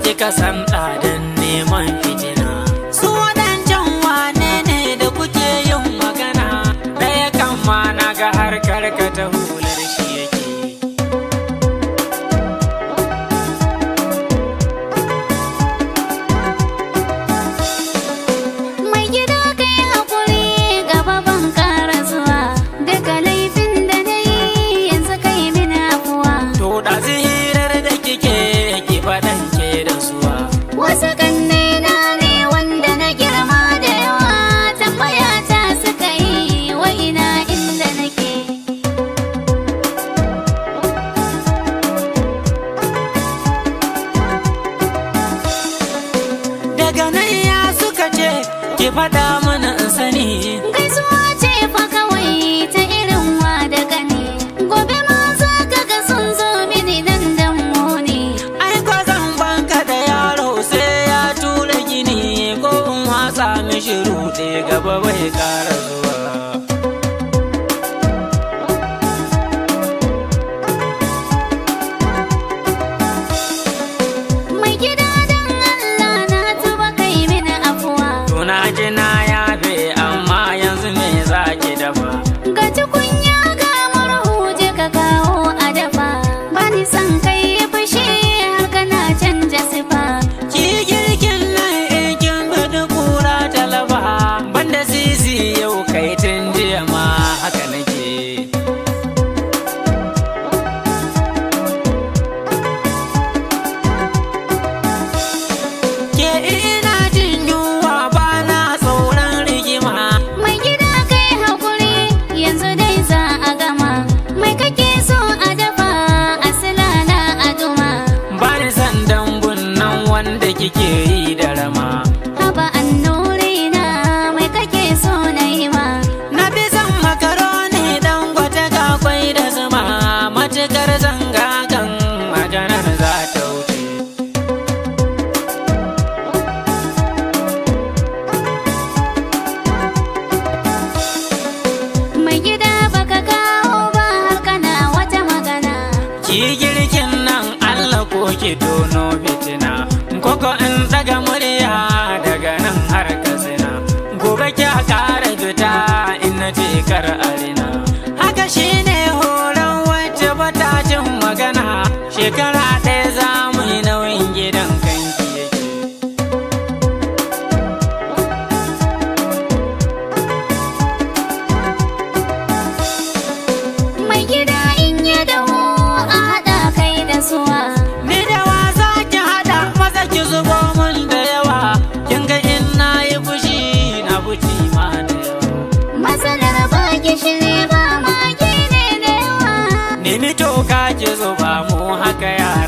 kika san ɗadan neman fitina. Su waɗancan wane ne da kuke yin magana? Ɗaya kan ma na ga har karkata hular shi yake. Mai gida kai hakuri gaba ban ƙara zuwa. Daga laifin da na yi yanzu kai mini afuwa. To ɗazu hirar da kike ki faɗan ke da suwa. Wasu ƙannena ne wanda na girma da yawa. Tambaya ta suka yi wa ina inda nake. Daga nan ya suka ce ki faɗa mana in sani. Gaisuwa ce fa kawai ta irin wa da gani. Gobe ma za ka ga sun zo mini nan dan muni. Ai ko zan banka da yaro sai ya tura gini ko in watsa mishi ruɗe gaba bai ƙara zuwa. Mai gida dan Allah na tuba kai mini afuwa. To na ji na yafe amma yanzu me za ki dafa? Ga tukunya ga murhu je ka kawo a dafa. Bani son kai fushi har kana canja sifa. Ki girkin nan in kin bi kura talaba banda sisi yau kai tun jiya ma haka nake. Ke ina jin yunwa ba na tsoron rigima. Mai gida kai hakuri yanzu dai za a gama. Mai kake so a dafa a silala a duma. Ba ni san dambun nan wanda kike yi da rama. Haba annuri na mai kake so na yi ma. Na fi son makaroni dan gwata ga kwai da zuma matukar zanga kan maganar za ta wuce. Mai gida baka kawo ba har kana wata magana. Ki girkin nan Allah ko ki tono fitina. Koko in daga murya daga nan har Katsina. Gobe ki ƙara fita in na ce kar arina. Haka shine horon wacce bata jin magana. Shekara ɗaya za mu yi nauyin gidan kanki yake. Mai gida in ya dawo a haɗa kai da suwa. Ni da wa za ki haɗa maza ki zubo mun da yawa. Kin ga in na yi fushi na fushi ma da yawa. Matsalar ba gishiri ba magi ne da yawa. Nemi toka ki zuba mu haka yara.